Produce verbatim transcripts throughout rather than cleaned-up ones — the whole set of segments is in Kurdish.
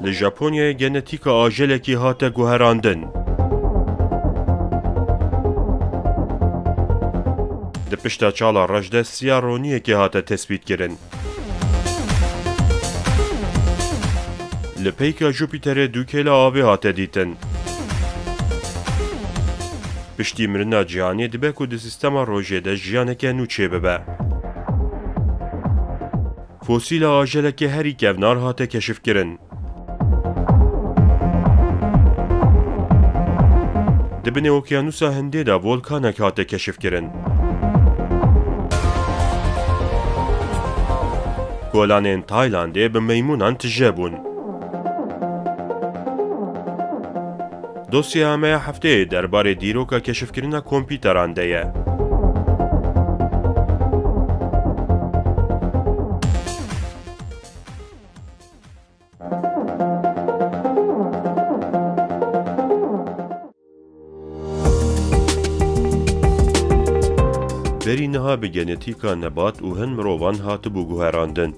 Li Japonyayê genetîka ajelekî hate guherandin. Di pişta çala reş de siya roniyekê hate tespîtkirin. Li peyka Jupîterê du kêla avê hate dîtin. Piştî mirina cîhanê dibe ku di sîstema rojê de jiyaneke nû çêbibe. Fosîla ajelekê herî kevnar hate keşifkirin. Di binê Okyanûsa Hindê de volkanek hate keşifkirin. Kolanên Taylandê bi meymûnan tije bûn. Dosyeya me ya hefteyê derbarê dîroka keşifkirina kompîteran de ye. Berî niha bi genetîka nebat û hin mirovan hatibû guherandin.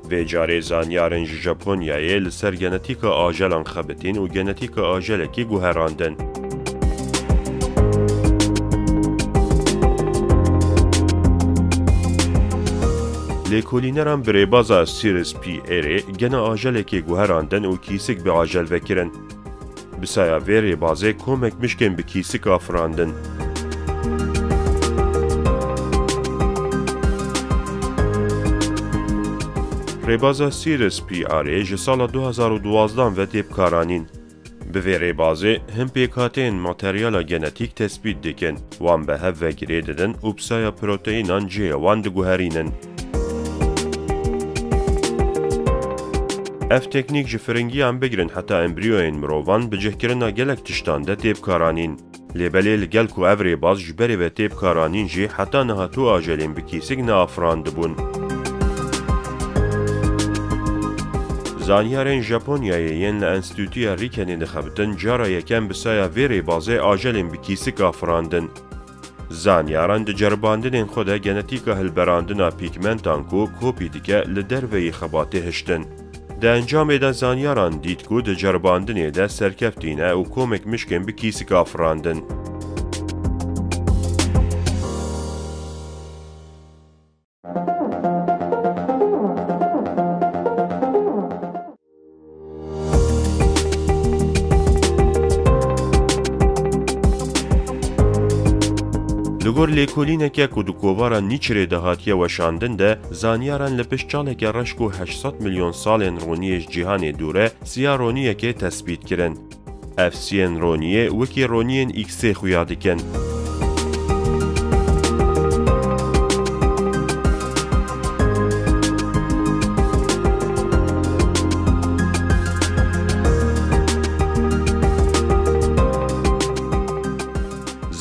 Vê carê zanyarên ji Japonyayê li ser genetîka ajelan xebitîn û genetîka ajelekî guherandin. Lêkolîneran bi rêbaza Sirius P A rê gena ajelekê guherandin û kîsik bi ajel vekirin. Bi saya vê rêbazê komek mişkên bi kîsik afirandin. Rêbaza Sirius P A rê ji sala du hazar û duwazdeh ve tê bikaranîn. Bi vê rêbazê hin pêkhateyên materyala genetîk tespît dikin, wan bi hev ve girê didin û bi saya proteyînan cihê wan diguherînin. Ev teknîk ji firingiyan bigirin heta embriyoyên mirovan bi cihkirina gelek tiştan de tê bikaranîn. Lê belê li gel ku ev rêbaz ji berê ve tê bikaranîn jî heta niha tu ajelên bi kîsik neafirandibûn. Zanyarên Japonyayê yên li Enstîtuya Rîkenê dixebitin cara yekem bi saya vê rêbazê ajelên bi kîsik afirandin. Zanyaran di ceribandinên xwe de genetîka hilberandina pîgmentan ku kopî dike li derveyî xebatê hiştin. Di encamê de zanyaran dît ku di ceribandinê de serkeftî ne û komek mişkên bi kîsik afirandin. Li gor lêkolîneke ku di kovara Nîçirê de hatiye weşandin de, zanyaran li pişt çaleke reş ku heşt sed milyon salên roniyê ji cîhanê dûr e, siya roniyekê tespît kirin. Ev siyên roniyê wekî roniyên X-ê xuya dikin.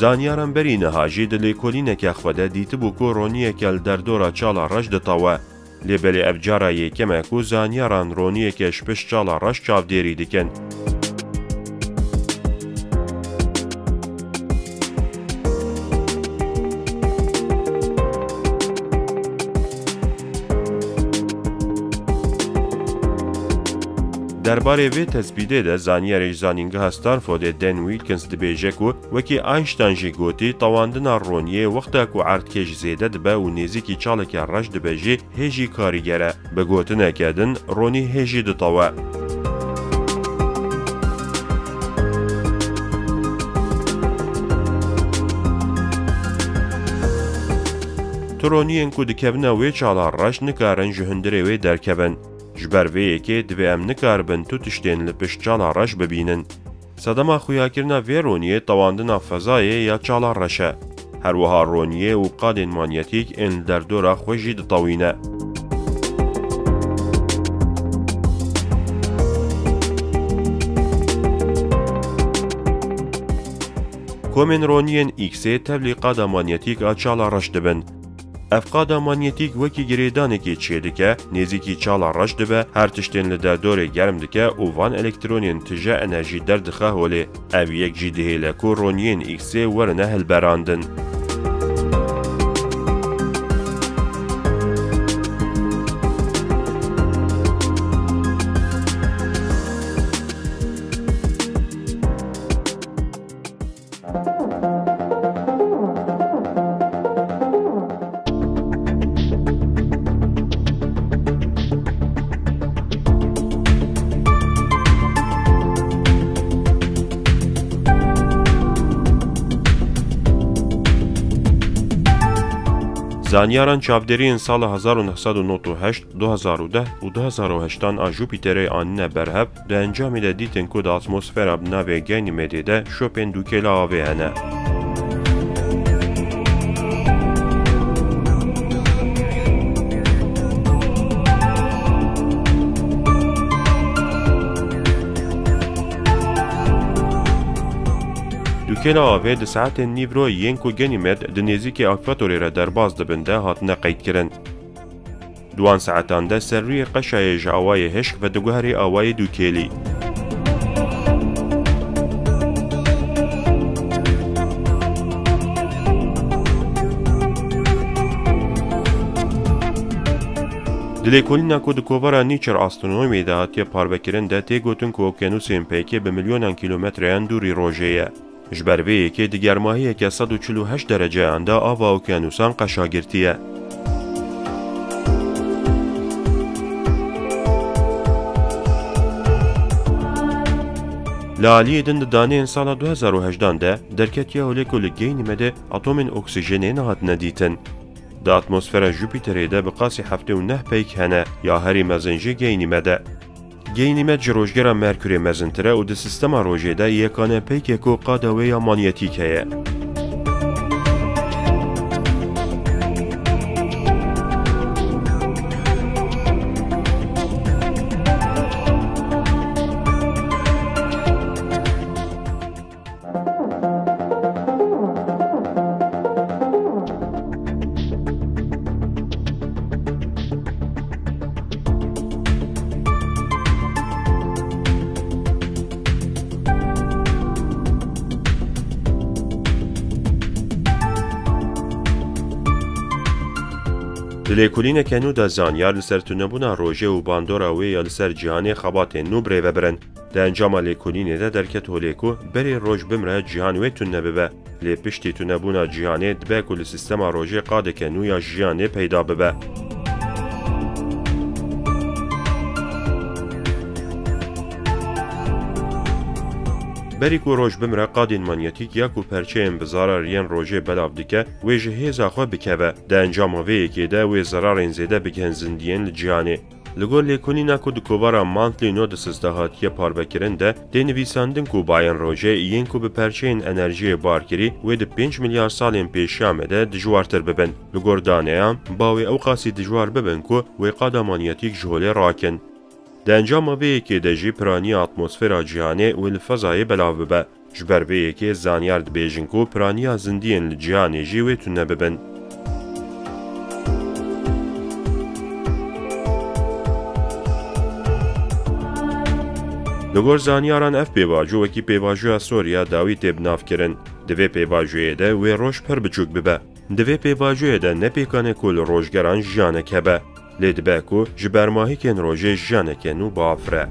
Zanyaran berî niha jî di lêkolîneke xwe de dîtibû ku roniyeke li derdora çala reş ditewe. Lê belê ev cara yekem e ku zanyaran roniyeke ji pişt çala reş çavdêrî dikin. Derbarê vê tespîtê de zanyarê ji Zanîngeha Stanfordê Dan Wilkins dibêje ku wekî Einstein jî gotî, tewandina roniyê wexta ku erdkêş zêde dibe û nêzîkî çaleke reş dibe jî hê jî karîger e. Bi gotineke din, ronî hê jî ditewe. Tu roniyên ku dikevine wê çala reş nikarin ji hundirê wê derkevin. Ji ber vê yekê divê em nikaribin tu tiştên li pişt çala reş bibînin. Sedema xuyakirina vê roniyê tewandina fezayê ya çala reş e. Her wiha roniyê û qadên manyetîk ên li derdora xwe jî ditewîne. Komên roniyên X-ê tevlî qada manyetîk a çala reş dibin. Ev qada manyetîk wekî girêdanekê çêdike, nêzîkî çala reş dibe, her tiştên li derdorê germ dike û van elektronên tije enerjî derdixe holê. Ev yek jî dihêle ku roniyên X-ê werine hilberandin. Zanyaran çavdêriyên sala hezar û neh sed û nod û heşt, du hezar û deh û du hezar û heştan a Jupîterê anîne berhev, di encamê de dîtin ku di atmosfera bi navê Ganymede de şopên dûkêla avê hene. Dûkêla avê di saetên nîvro yên ku Ganymede di nêzîkî ekwatorê re derbas dibin de hatine qeydkirin. Di wan saetan de ser rûyê qeşayê ji awayê hişk vediguherî awayê dûkêlî. Di lêkolîna ku di kovara Nature Astronomy de hatiye parvekirin de tê gotin ku okyanusên peykê bi milyonan kîlometreyan dûrî rojê ye. Ji ber vê yekê di germahiyeke sed û çil û heşt dereceyan de ava okyanusan qeşa girtiye. Li aliyê din di daneyên sala du hezar û hejdan de derketiye holê ku li Ganymede atomên oksîjenê nehatine dîtin. Di atmosfera Jupîterê de bi qasî heftê û neh peyk hene, ya herî mezin jî Ganymede. Ganymede ji rojgera Merkurê mezintir e û di sîstema rojê de yekane peykek û qada wê ya manyetîk heye. Di lêkolîneke nû de zanyar li ser tunebûna rojê û bandora wê ya li ser cîhanê xebatên nû bi rê ve birin. Di encama lêkolînê de derket holê ku berê roj bimre cîhan wê tune bibe. Lê piştî tunebûna cîhanê dibe ku li sîstema rojê qadeke nû ya jiyanê peyda bibe. Berî ku roj bimre qadên manyetîk ya ku perçeyên bi zarar yên rojê belav dike, wê ji hêza xwe bikeve. Di encama vê yekê de wê zerarên zêde bigihin zindiyên li cîhanê. Li gor lêkolîna ku di kovara Monthly Notices de hatiye parvekirin de tê nivîsandin ku bayên rojê yên ku bi perçeyên enerjiyê bar kirî wê di pênc milyar salên pêşiya me de dijwartir bibin. Li gor daneyan, bawê ew qasî dijwar bibin ku wê qada manyetîk ji holê rakin. Di encama vê yekê de jî piraniya atmosfera cîhanê wê li fezayê belav bibe. Ji ber vê yekê zanyar dibêjin ku piraniya zindiyên li cîhanê jî wê tune bibin. Li gor zanyaran ev pêvajo wekî pêvajoya Soriya dawî tê binavkirin. Di vê pêvajoyê de wê roj pir biçûk bibe. Di vê pêvajoyê de ne pêkan e ku li rojgeran jiyanek hebe. Lê dibe ku ji bermahîkên rojê jiyaneke nû biafire.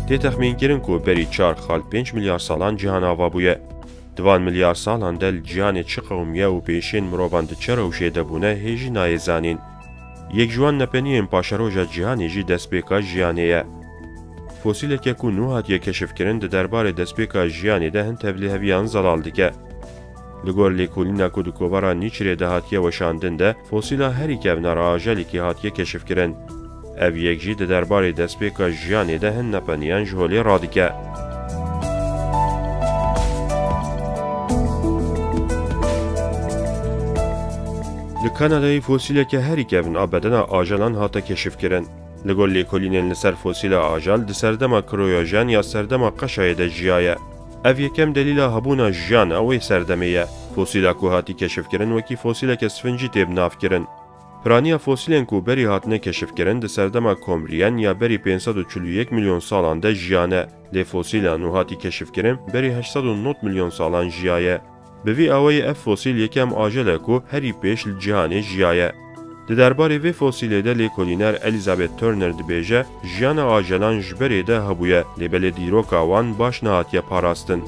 Tê texmînkirin ku berî çar xal pênc milyar salan cîhan ava bûye. Di van milyar salan de li cîhanê çi qewimiye û pêşên mirovan di çi rewşê de bûne hê jî nayê zanîn. Yek ji wan nepeniyên paşeroja cîhanê jî destpêka jiyanê ye. Fosîleke ku nû hatiye keşifkirin di derbarê destpêka jiyanê de hin tevlîheviyan zelal dike. Li gor lêkolîna ku di kovara Nature de hatiye weşandin de, fosîla herî kevnar a ajelekî hatiye keşifkirin. Ev yek jî di derbarê destpêka jiyanê de hin nepeniyan ji holê radike. Li Kanadayê fosîleke herî kevn a bedena ajelan hate keşifkirin. Li gor lêkolînên li ser fosîla ajal di serdema kroyojen ya serdema qeşayê de jiyaye. Ev yekem delîla hebûna jiyan a wê serdemê ye. Fosîla ku hatî keşifkirin wekî fosîleke sfincî tê binavkirin. Piraniya fosîlên ku berî hatine keşifkirin di serdema Komriyen ya berî pênc sed û çil û yek milyon salan de jiyane, lê fosîla nû hatî keşifkirin berî heşt sed û nod milyon salan jiyaye. Bi vî awayî ev fosîl yekem ajel e ku herî pêş li cîhanê jiyaye. Di derbarê vê fosîlê de lêkolîner Elizabeth Turner dibêje, jiyana ajelan ji berê de hebûye, lê belê dîroka wan baş nehatiye parastin.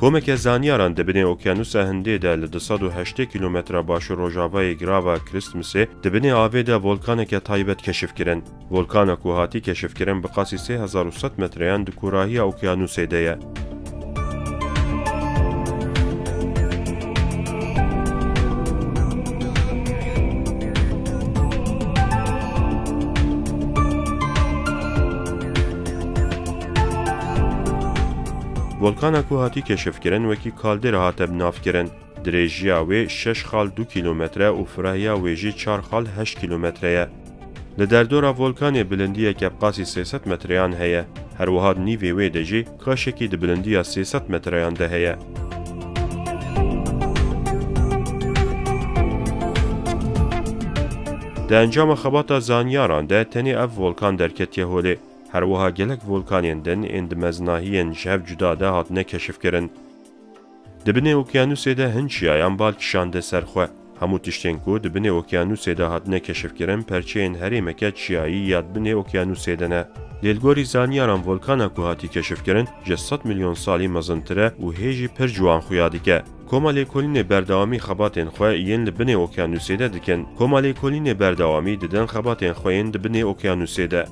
Komeke zanyaran di binê Okyanusa Hindê de li du sed û heştê kîlometre başûr rojavayê girava Christmasê di binê avê de volkaneke taybet keşif kirin. Volkana ku hatî keşifkirin bi qasî sê hezar û sed metreyan di kûrahiya okyanûsê de ye. Volkana ku hatî keşifkirin wekî kaldera hate binavkirin. Dirêjiya wê şeş xal du kîlometre û firahiya wê jî çar xal heşt kîlometre ye. Li derdora volkanê bilindiyeke bi qasî sê sed metreyan heye. Her wiha di nîvê wê de jî kaşekî di bilindiya sê sed metreyan de heye. Di encama xebata zanyaran de tenê ev volkan derketiye holê. Her wiha gelek volkanên din ên di mezinahiyên ji hev cuda de hatine keşifkirin. Di binê okyanûsê de hin çiyayan bal kişande ser xwe. Hemû tiştên ku di binê okyanûsê de hatine keşifkirin perçeyên herêmeke çiyayî ya di binê okyanûsê de ne. Lê li gorî zanyaran volkana ku hatî keşifkirin ji sed milyon salî mezintir e û hê jî pir ciwan xuya dike. Koma lêkolînê berdewamî xebatên xwe yên li binê okyanûsê de dikin. Koma lêkolînê berdewamî didin xebatên xwe yên di binê okyanûsê de.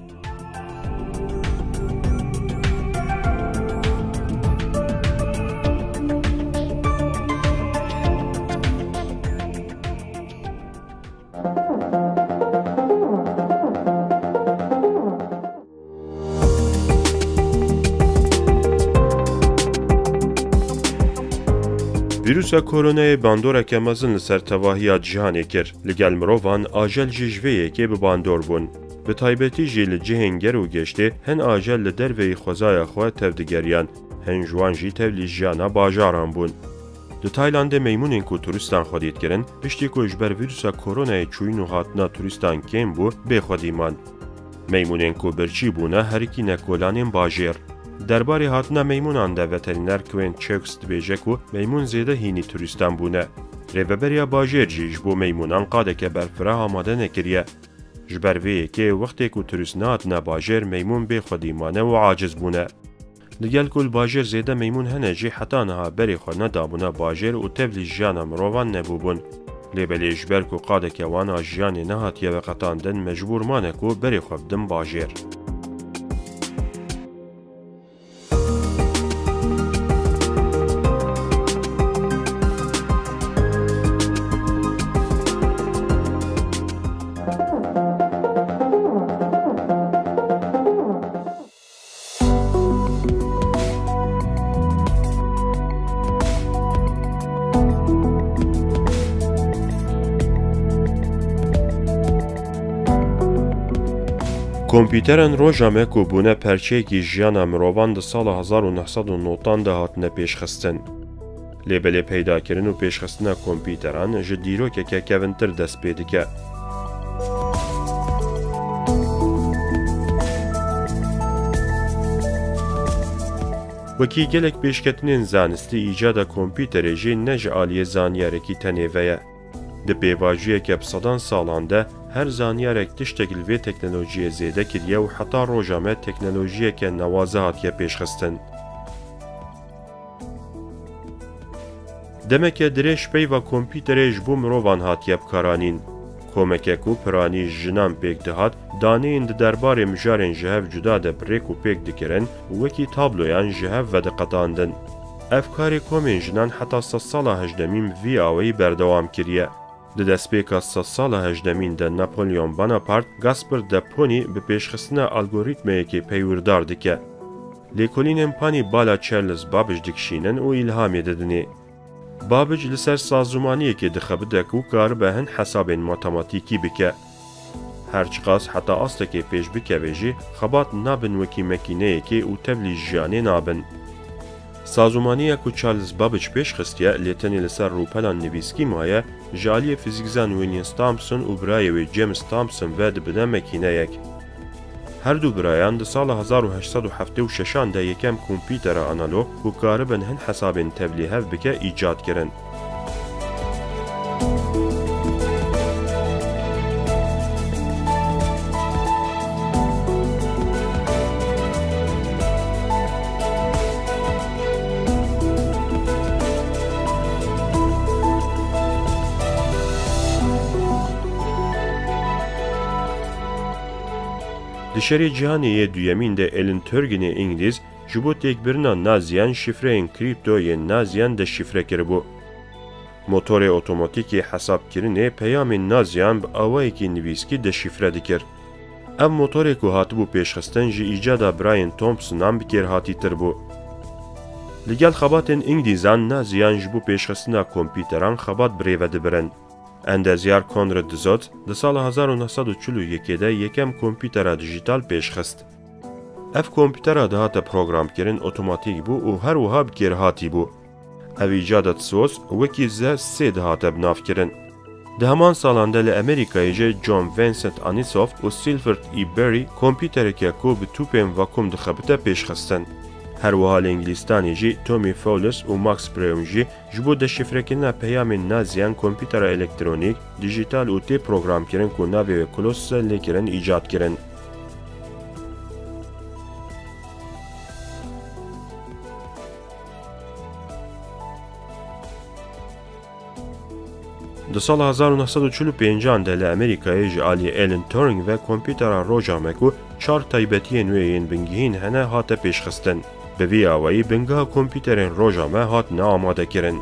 Vîrusa koronayê bandoreke mezin li ser tevahiya cîhanê kir. Li gel mirovan, ajel jî ji vê yekê bi bandor bûn. Bi taybetî jî li cihên ger û geştê hin ajel li derveyî xwezaya xwe tev digeriyan, hin ji wan jî tevlî jiyana bajaran bûn. Di Taylandê meymûnên ku turîstan xwedî dikirin, piştî ku ji ber vîrusa koronayê çûyîn û hatina turîstan kêm bû, bê xwedî man. Meymûnên ku birçî bûne, herikîne kolanên bajêr. Derbarê hatina meymûnan de veterîner Quentin Chaux dibêje ku meymûn zêde hînî turîstan bûne. Rêveberiya bajêr jî ji bo meymûnan qadeke berfireh amade nekiriye. Ji ber vê yekê wextê ku turîst nehatine bajêr, meymûn bê xwedî mane û aciz bûne. Li gel ku li bajêr zêde meymûn hene jî heta niha berê xwe nedabûne bajêr û tevlî jiyana mirovan nebûbûn. Lê belê ji ber ku qadeke wan a jiyanê nehatiye veqetandin, mecbûr mane ku berê xwe bidin bajêr. Kompîteran roja me ku bûne perçeyekî jiyana mirovan di sala hezar û neh sed û nod an de hatine pêşxistin. Lê belê peydakirin û pêşxistina kompîteran ji dîrokeke kevintir dest pê dike. Wekî gelek pêşketinên zanistî, îcada kompîterê jî ne ji aliyê zanyarekî tenê ve ye. Di pêvajoyeke bi sedan salan de her zanyarek tiştek li vê teknolojiyê zêde kiriye û heta roja me teknolojiyeke newaze hatiye pêşxistin. Demeke dirêj peyva kompîterê ji bo mirovan hatiye bikaranîn. Komeke ku piranî ji jinan pêk dihat, daneyên di derbarê mijarên ji hev cuda de bi rêk û pêk dikirin û wekî tabloyan ji hev vediqetandin. Ev karê komên jinan heta sedsala hejdemîn bi vî awayî berdewam kiriye. Di destpêka sedsala hejdemîn de Napoleon Bonaparte Gaspard de Pony bi pêşxistina algorîtmeyekê peywîrdar dike. Lêkolînên Pony bala Charles Babbage dikişînin û îlhamê didinê. Babbage li ser sazûmaniyekê dixebite ku karibe hin hesabên matematîkî bike. Her çiqas heta astekê pêş bikeve jî, xebat nabin wekî mekîneyekê û tevlî jiyanê nabin. Sazûmaniya ku Charles Babbage pêş xistiye, lê tenê li ser rûpelan nivîskî maye, ji aliyê fizîkzan William Thomson û birayê wê James Thomson ve dibine mekîneyek. Her du birayan di sala hezar û heşt sed û heftê û şeşan de yekem kompîtera analog ku karibin hin hesabên tevlîhev bike îcad kirin. Di Şerê Cîhanê yê Duyemîn de Alan Turringê Îngilîz ji bo têkbirina Naziyan şifreyên krîpto yên Naziyan deşifre kiribû. Motorê otomatîkê hesabkirinê peyamên Naziyan bi awayekî nivîskî deşifre dikir. Ev motorê ku hatibû pêşxistin ji îcada birayên Thompsonan bi kêrhatîtir bû. Li gel xebatên Îngilîzan, Naziyan ji bo pêşxistina kompîteran xebat bi rê ve dibirin. Endezyar Konrad Zot di sala hezar û neh sed û çil û yekê de yekem kompîtera dijîtal pêşxist. Ev kompîtera dihate programkirin otomatîk bû û her wiha bi kêrhatî bû. Ev îcada di SOS wekî ze sê dihate bi nav kirin. Di heman salan de li Amerîkayê jî John Vincent Anisov û Silford E. Berry kompîtereke ku bi tûpên vakum dixebite pêşxistin. Her wiha li Îngilîstanê jî Tommy Fowles û Max Brown jî ji bo deşifrekirina peyamên Naziyan kompîtera elektronîk, dijîtal û tê programkirin ku navê wê Colossus e lê kirin îcad kirin. Di sala hezar û neh sed û çil û pêncan de li Amerîkayê ji aliyê Alan Turing ve kompîtera Rojame ku çar taybetiyên wê yên bingehîn hene hate pêşxistin. Bi vî awayî bingeha kompîterên Rojame hatine amadekirin.